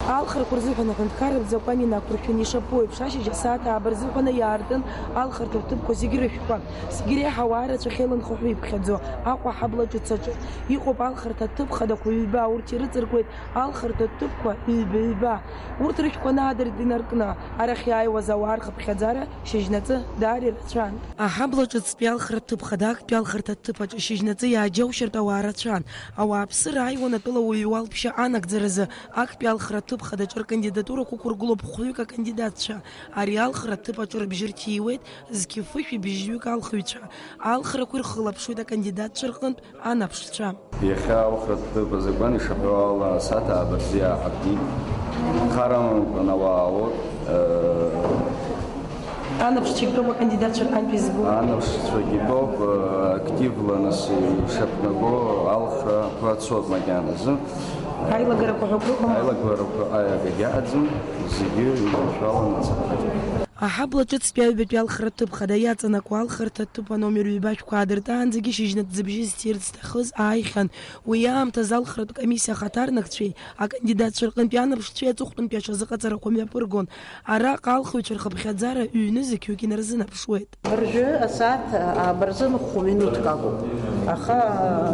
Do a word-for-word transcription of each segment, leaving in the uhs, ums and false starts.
Алхрақәа рзыҳәан аҳәынҭқарратә закәан инақәыршәаны ишаԥу еиԥш, ашьыжь асааҭ ааба рзыҳәаны иаартын алхырҭа ҭыԥқәа зегьы рышәқәа. Зегьы реиҳа ауаа рацәахеиланхо ҳәа иԥхьаӡо Аҟәа аҳабла ҿыц аҿы иҟоуп алхырҭа ҭыԥ хадақәа ҩба, урҭ ирыҵыркуеит алхырҭа ҭыԥқәа ҩба-ҩба. Урҭ рышәқәа наадырт инаркны, арахь иааиуаз ауаа рхыԥхьаӡара шьыжьнаҵы даара ирацәан. Аҳабла ҿыцтәи алхра ҭыԥ хада актәи алхырҭа ҭыԥ аҿы шьыжьнаҵы иааџьаушьартә ауаа рацәан. Ауааԥсыра ааиуан атәылауаҩ иуалԥшьа анагӡаразы, актәи алхра ҭыԥ хадаҿы ркандидатурақәа ықәыргылоуп хәҩык акандидатцәа. Ари алхра ҭыԥ аҿы рыбжьы рҭиуеит зқьы фышәи бжьҩык алхыҩцәа. Алхрақәа ирхылаԥшуеит акандидатцәа рҟынтә анаԥшцәа. Иахьа алхратә ҭыԥ азакәан ишаҳәо ала, асааҭ ааба рзы иааҳартит. Хар амамкәан ауаа аауеит. Анаԥшцәагьтәоуп акандидатцәа рҟынтә избо. Анаԥшцәагьтәоуп, активла нас ишаԥнаго алхрақәа цоит макьаназы. Аилагарақәа ҳәа акрыҟоума? Аилагарақәа аиагагьы аӡым, зегьы иманшәаланы ацаҳҵоит. Аҳабла ҿыцтәи аҩбатәи алхра ҭыԥ хада иаҵанакуа алхырҭа ҭыԥ аномер ҩба шәқәа аадыртаанӡагьы шьыжьнаҵ зыбжьы зҭирц зҭахыз ааихьан. Уи аамҭазы алхратә комиссиа ахаҭарнакцәеи акандидатцәа рҟынтәи анаԥшцәеи аҵыхәтәантәи аҽазыҟаҵарақәа мҩаԥыргон. Араҟа алхыҩцәа рхыԥхьаӡара ҩ-нызқь ҩык инарзынаԥшуеит. Ржәы асааҭ ааба рзын хә-минуҭк акәын. Аха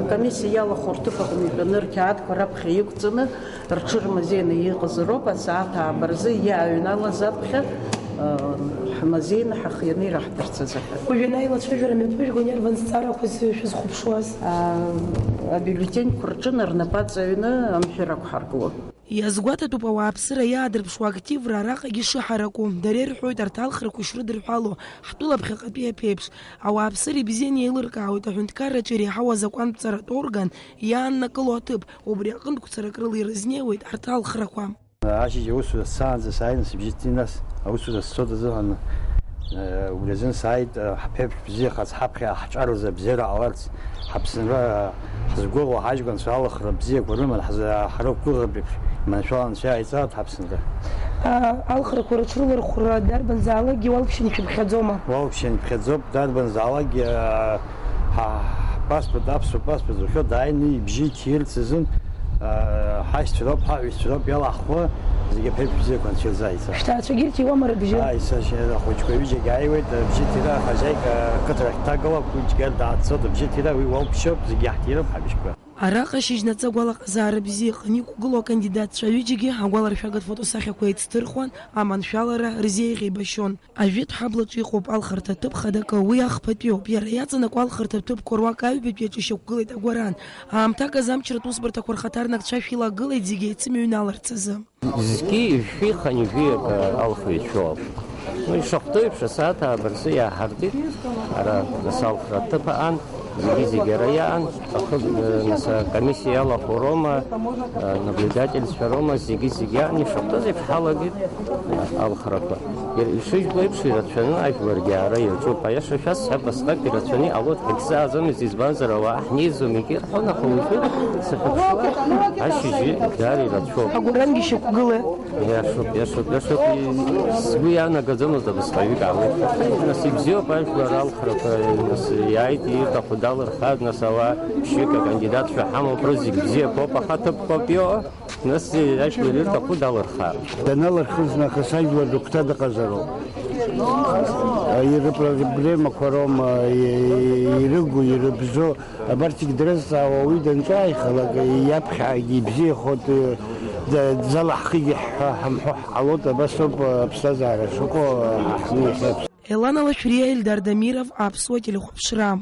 акомиссиа иалахәу рҭыԥ аҟны итәаны рқьаадқәа раԥхьа иқәҵаны, рҽырмазеины иҟазароуп асааҭ ааба рзы иааҩналаз аԥхьа, ҳмазеины ҳахианы ираҳҭарц азыҳәан. Уажәы анаилацәажәара мҩаԥыжәгон иарбан зҵаарақәа шәызхәаԥшуаз? Абиулетеньқәа рҿы рнапы аҵаҩны амҳәыр ақәҳаргылон. Иазгәаҭатәуп ауааԥсыра иаадырԥшуа активра араҟагьы шыҳараку. Дара ирҳәоит арҭ алхрақәа ишрыдырҳәало, ҳтәыла ԥхьаҟатәи аԥеиԥш. Ауааԥсыра ибзианы еилыркаауеит аҳәынҭқарраҿы иреиҳау азакәантәҵаратә орган иааннакыло аҭыԥ, убри аҟынтә гәцаракрыла ирызнеиуеит арҭ алхрақәа. Ашьыжь аусура сцаанӡа сааины сыбжьы ҭин, нас аусура сцоит азыҳәан, э, убри азын сааит, э, ҳԥеиԥш бзиахаз, ҳаԥхьа ҳҿар рзы абзиара ҟаларц, ҳаԥсынра ҳзықәгәыӷуа ҳаҷкәынцәа алхра бзиақәа рыман ҳзы-, ҳрықәгәыӷып еиԥш, иманшәалан анцәа иааиҵалт ҳаԥсынра. А, алхрақәа рыҽрылархәра дарбанзаалакгьы уалԥшьан ишәыԥхьаӡома? Уалԥшьан иԥхьаӡоуп, дарбанзаалакгьы, а, ҳа-, ҳпаспорт, аԥсуа паспорт зухьо дааины ибжьы иҭирц азын, а, ҳашьцәа роуп, ҳаҳәишьцәа роуп иалаҳхуа, зегьы аԥеиԥш бзиақәа анцәа ирзааиҵа. Шәҭаацәагьы ирҭиуама рыбжьы? Ааи, сашьа, ахәыҷқәа ҩыџьагьы ааиуеит, абжьы ҭира, ахазаик, ақыҭа рахь дҭагалап, уи џьгьар дааццот, абжьы ҭира, уи уалԥшьоуп, зегьы иаҳҭироуп ҳабжьқәа. Араҟа шьыжьнаҵы агәалаҟазаара бзиа иҟан, иқәгылоу акандидатцәа ҩыџьагьы агәаларшәагатә фотосахьақәа еицҭырхуан, аманшәалара рзеиӷьеибашьон. Ажәытә ҳаблаҿы иҟоуп алхырҭа ҭыԥ хадакы, уи ахԥатәиоуп. Иара иаҵанакуа алхырҭа ҭыԥқәа руак аҩбатәи аҿы ишьақәгылеит агәаран. Аамҭак азы амчратә усбарҭақәа рхаҭарнакцәа шәила гылеит зегьы еицымыҩналарц азы. Зқьи жәшәи хынҩажәи акы алхыҩцәоуп. Ну, ишахәҭоу еиԥш, асааҭ ааба рзы иааҳартит, ара нас алхра аҭыԥ аан, зегьы-зегьы ара иаан, ахы, нас акомиссиа иалахәу роума, наблюдательцәа роума, зегьы-зегьы аан, ишахәҭаз еиԥш ҳалагеит алхрақәа. Ишыжәбо еиԥш, ирацәаны ажәларгьы аара иаҿуп. Аиаша шәасҳәап, асҟак ирацәаны иҟалоит, егьсааӡомызт, избанзар, ауаа ҳнеиӡом, егьи Ҳанахәа уажәы сахьыԥшуа, ашьыжьы даара ирацәоуп. Агәарангьы шьақәгылеит. Иашоуп, иашоуп, иашоуп. Сгәы иаанагаӡомызт абасҟаҩык аауеит. Нас ибзиоуп, ажәлар алхрақәа, нас иааит, ирҭаху далырхааит, нас ауаа ԥшьҩык акандидатцәа ҳамоуп, рызегь бзиақәоуп, аха ҭыԥқәак иоуа, нас ажәлар ирҭаху далырхааит. Даналырхыз нахыс ажәлар рыгәҭа дыҟазароуп. Ирыпроблемақәа роума, ирыгу, ирыбзоу, Абарҭ зегь дрызҵаауа уи данҿааихалак, иаԥхьагьы ибзиахоит, д-, дзалаҳхигьы ҳҳәа ҳамҳәо ҳҟалоит, абас ауп аԥсҭазаара шыҟоу ҳахьнеихьеиԥш. Елана Лашәриа, Ельдар Дамиров, Аԥсуа телехәаԥшра.